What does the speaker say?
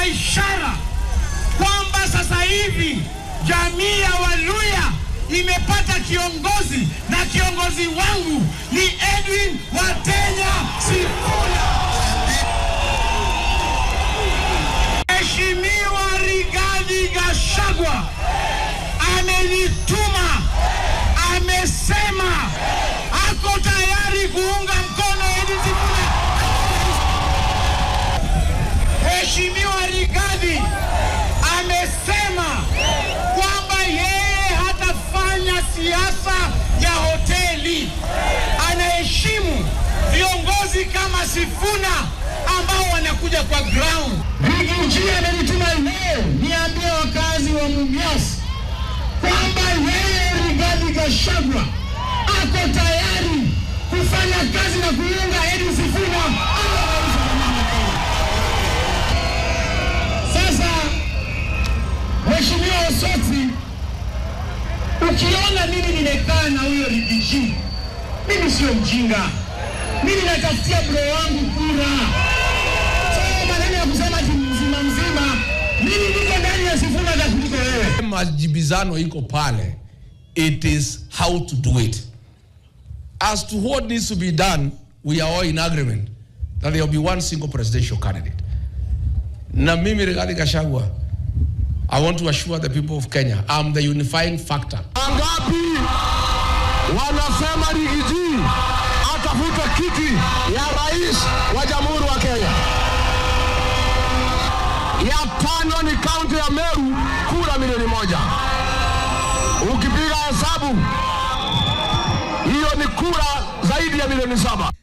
Kwa ishara kwamba sasa hivi jamii ya Waluhya imepata kiongozi na kiongozi wangu ni Edwin Watenya Sifuna. Mheshimiwa Rigathi Gachagua amenituma, amesema ako tayari kuunga mkono Edwin Sifuna. Mheshimiwa Rigathi amesema kwamba yeye hatafanya siasa ya hoteli. Anaheshimu viongozi kama Sifuna ambao wanakuja kwa ground. Riggy G amenituma leo niambie wakazi wa Mumias kwamba yeye Rigathi Gachagua ako tayari kufanya kazi na kuunga Edwin Sifuna awe rais wa Jamhuri ya Kenya. Sasa Mheshimiwa Osotsi, ukiona mimi nimekaa na huyo Riggy G, mimi sio mjinga, mimi natafutia bro wangu kura. So maneno ya kusema ati mzima mzima, mimi niko ndani ya Sifuna hata kuliko wewe. Majibizano iko pale. It is how to do it. As to what needs to be done, we are all in agreement that there will be one single presidential candidate. Na mimi Rigathi Gachagua, I want to assure the people of Kenya, I'm the unifying factor. Wangapi wanasema Riggy G atafute kiti ya rais wa Jamhuri wa Kenya? Ya tano ni kaunti ya Meru, kura milioni 1. Ukipiga hesabu hiyo ni kura zaidi ya milioni 7.